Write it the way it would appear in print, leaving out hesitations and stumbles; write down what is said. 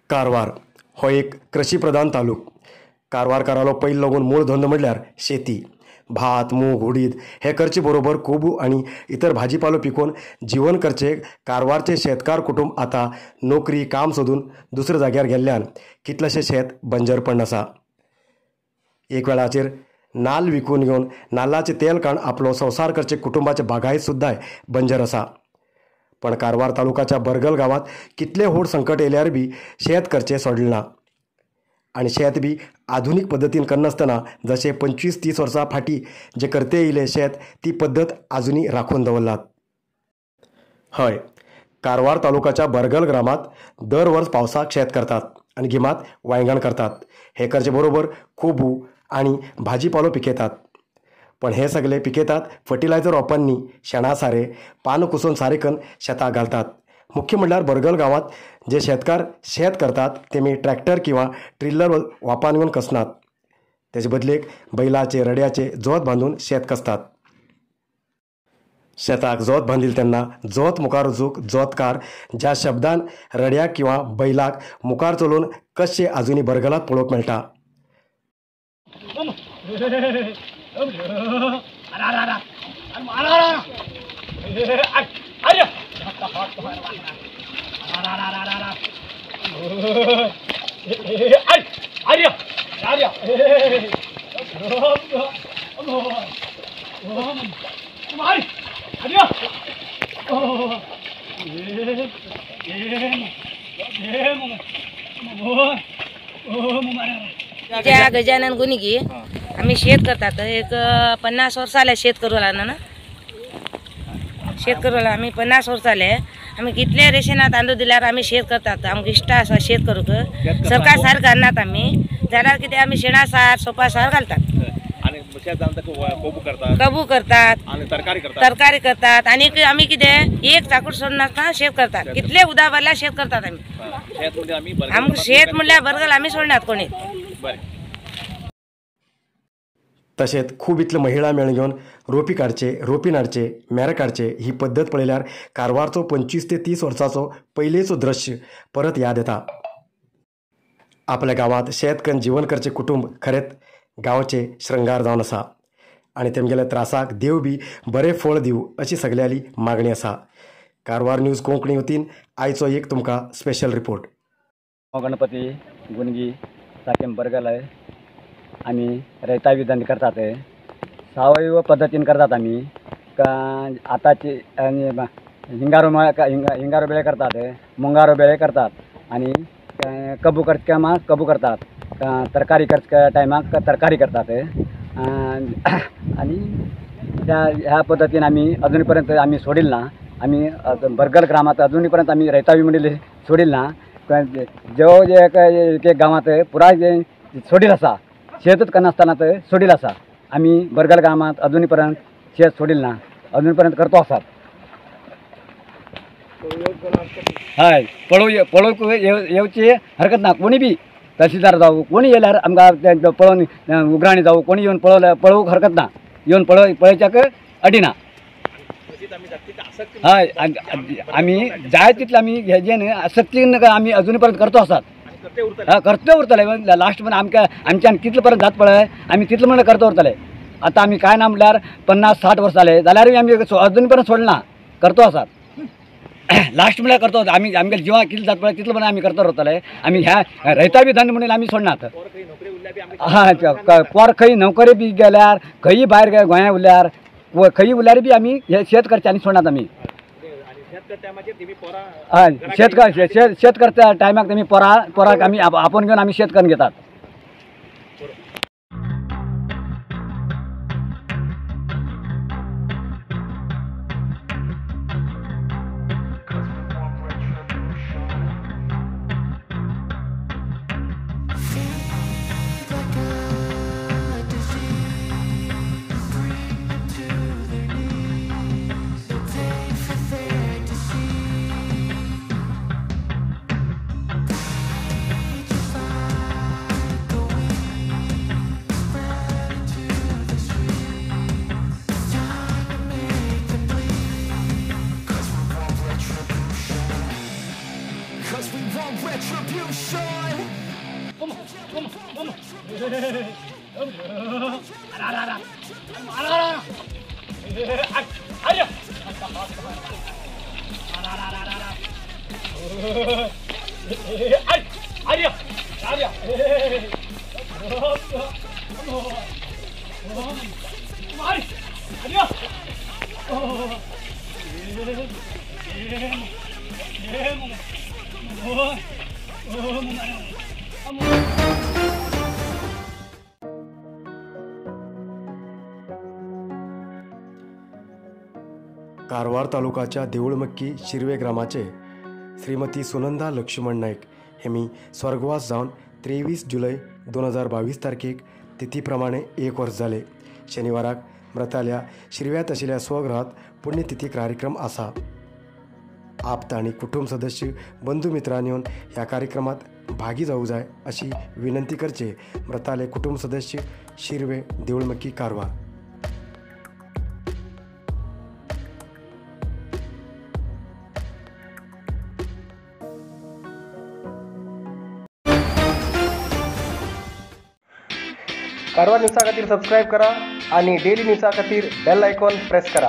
कारवार हो एक कृषी प्रधान तालुक। कारवारकारालो पयलो लागून मूळ धंदो म्हणल्यार शेती। भात, मूग, उडीद हे करचे बरोबर कोबू आनी इतर भाजीपालो पिकोवन जीवन करचे कारवारचे शेतकार कुटुंब आतां नोकरी काम सोदून दुसऱ्या जाग्यार गेल्ल्यान कितलेशें शेत बंजर पडून आसा। एक वेळाचेर नाल्ल विकून घेवन नाल्लाचें तेल काडून आपलो संवसार करचे कुटुंबाचे बागायत सुद्दां बंजर आसा। पण कारवार तालुकाच्या बरगल गांवांत कितले व्हड संकट येयल्यार बी शेत करचें सोडलें ना आनी शेत बी आधुनीक पद्दतीन करनासतना जशें 25-30 वर्सां फाटीं जे करते येयले शेत ती पद्दत आजुनूय राखून दवरलात। हय, कारवार तालुकाच्या बरगल ग्रामांत दर वर्स पावसाक शेत करतात आनी गिमांत वांयगण करतात। हे करचे बरोबर कोबू आनी भाजीपालो पिकयतात। पण हे सगळे पिकयतात फर्टिलायझर वापरून न्ही, शेणा सारें पानां कुसोवन सारें करून शेताक घालतात। मुख्य म्हणल्यार बरगल गांवांत जे शेतकार शेत करतात तेमी ट्रॅक्टर किंवा ट्रिलर वापरून घेवन कसनात, तेजे बदलेक बैलाचे रड्याचे जोत बांदून शेत कसतात। शेताक जोत बांदिल तेन्ना जोत मुखार वचूंक जोतकार ज्या शब्दान रड्याक किंवा बैलाक मुखार चलोवन कशें आजुनूय बरगलांत पळोवंक मेळटा। ज्या गजानन गुनिगी आम्ही शेत करतात। एक 50 वर्ष आले शेत करू लागला ना, शेत करू लागला आम्ही 50 वर्ष आले। आम्ही कितले रेशना तांदूळ दिल्यार आम्ही शेत करतात। आमकां इश्ट आसा शेत करूंक, सरकार सार घालनात आम्ही, जाल्यार कितें आमी शेणा सार सोपा सार घालतात, कबू करतात, तरकारी करतात। आनी आमी कितें एक चाकूट सोडनासतना शेत करतात। कितले उदक भरल्यार शेत करतात आमी। आमकां शेत म्हणल्यार बरगल आमी सोडनात कोणी। तशेंच खूब इतले महिला मेळ घेवन रोपी काडचे, रोपी नाडचे, मेर काडचे ही पद्दत पळयल्यार कारवारचो 25 ते 30 वर्सांचो पयलींचो दृश्य परत याद येता। आपल्या गांवांत शेत करून जीवन करचें कुटुंब खरेंच गांवचे श्रृंगार जावन आसा आनी तेमगेल्या त्रासाक देव बी बरें फळ दिवं अशी सगल्यांली मागणी आसा। कारवार न्यूज कोंकणी वतीन आयचो एक तुमकां स्पेशल रिपोर्ट। गणपती गुणगी साकेम बरगल आहे। आम्ही रयतावी धंदे करतात, सावयव पद्धतीने करतात आम्ही। का आताची आणि हिंगारो हिंगारो बेळे करतात, मुंगारो बेळे करतात आणि कबू करता कबू करतात, तरकारी करच्या टायमाक तरकारी करतात। आणि त्या ह्या पद्धतीने आम्ही अजूनपर्यंत आम्ही सोडील ना। आम्ही बरगल ग्रामात अजूनपर्यंत आम्ही रयतावी म्हणले सोडील ना। जो जे एक गांवात पुराय सोडील आसा, शेतच करनासतना ते सोडील आसा। आमी बरगल गांवांत अजूनपर्यंत शेत सोडील ना, अजूनपर्यंत करतो आसात। हय, पळोवंक येवची हरकत ना। कोणी बी तहसीलदार जावं कोणी येयल्यार आमकां पळोवन उगराणी जावं कोणी येवन पळोवल्यार पळोवंक हरकत ना, येवन पळोवच्याक अडिना। हय, आमी जाय तितले आमी हेजें न्हय आसक्तीन आमी अजून पर्यंत करतो आसात। हा, करते उरतले लास्ट म्हण आमकां आमच्यान कितले पर्यंत जात पळय आमी तितले म्हणल्यार करते उरतले। आतां आमी कांय ना म्हणल्यार 50-60 वर्सां जाले जाल्यारूय आमी अजून पर्यंत सोडना, करतो आसात। लास्ट म्हणल्यार करतो आमी, आमगे जिवाक कितले जात पळय तितले म्हणल्यार आमी करतो उरतले। आमी ह्या रयता बी धंदो म्हणून आमी सोडनात। हा, पोर खंय नोकरी बी गेल्यार खंयी भायर गोंया उरल्यार खंयी उरल्यार बी आमी हे शेत करचे आनी सोडनात आमी। हय, शेत करता टायमाक तेमी पोराक आमी आपोवन घेवन आमी शेत करून घेतात। Just want retribution. Karwar तालुकाच्या देऊळमक्की Shirve ग्रामाचे श्रीमती सुनंदा लक्ष्मण नाईक हेमी स्वर्गवास जावन 23 जुलै 2022 तारखेक तिथीप्रमाणे 1 वर्ष जाले. शनिवाराक मृताल्या शिरव्यात आशिल्ल्या स्वगृहात पुण्यतिथी कार्यक्रम आसा. आप्त आनी कुटुंब सदस्य बंधू मित्रांनी येवन ह्या कार्यक्रमात भागी जावं जाय अशी विनंती करचे मृताले कुटुंब सदस्य शिरवे देऊळमक्की कारवार. कारवार न्यूजा खातीर सबस्क्रायब करा आणि डेली न्यूजा खातीर बेल आयकॉन प्रेस करा.